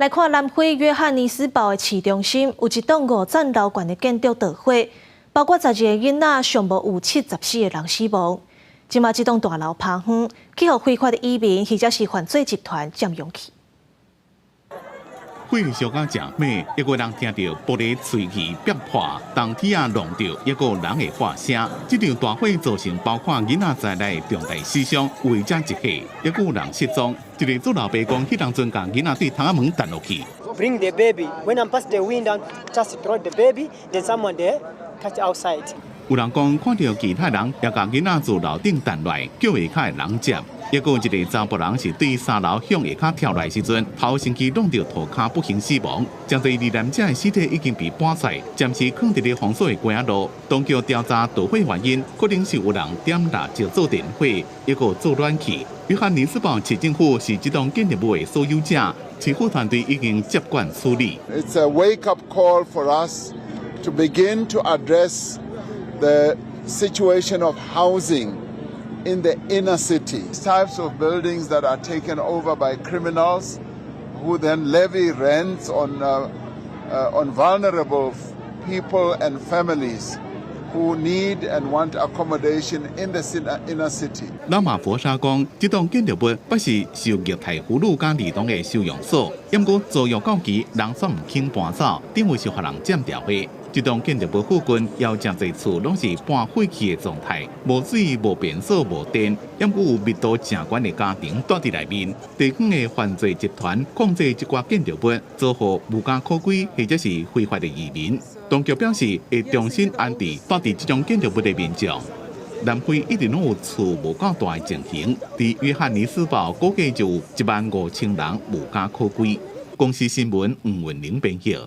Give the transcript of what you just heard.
來看南非約翰尼斯堡的市中心，有一棟五層樓懸的建築著火，包括12個囡仔，上無有74個人死亡。這馬這棟大樓拍昏，去予非法的移民或者是犯罪集團佔用去。火燒甲誠猛，猶閣人聽著玻璃碎去煏破，銅鐵仔挵著，猶閣有人的喊聲。這場大火造成包括囡仔在內重大死傷，有遮一下，猶閣有人失蹤。一个做老爸講，彼當陣共囡仔對窗仔門彈落去。 Bring the baby. When I'm past the window, just throw the baby. Then someone there catch outside. 有人講看著其他人也共囡仔自樓頂彈落來，叫下跤的人接。猶閣有一个查埔人是對三樓向下跤跳落來時陣，頭先去挵著塗跤不幸死亡。誠濟罹難者的屍體已經被搬出來，暫時囥佇咧封鎖的街仔路。當局調查著火原因，可能是有人點蠟燭做電火，抑閣做暖氣。約翰尼斯堡市政府是這棟建築物的所有者，市府團隊已經接管處理。 It's a wake-up call for us to begin to address the situation of housing in the inner city. Types of buildings that are taken over by criminals who then levy rents on vulnerable people and families who need and want accommodation in the inner city. 拉馬佛沙講，這棟建築物不是受虐待婦女佮兒童的收容所，毋過租約到期，人煞毋肯搬走，等於是予人佔著的。這棟建築物附近有誠濟厝攏是半廢棄的狀態，無水、無便所、無電，猶閣有密度誠懸的家庭蹛佇內面。地方的犯罪集團控制這寡建築物，租予無家可歸或者是非法的移民。當局表示會重新安置蹛佇這種建築物的民眾。南非一直攏有厝無夠大的情形，佇約翰尼斯堡估計就有1萬5千人無家可歸。公視新聞吳文玲編譯。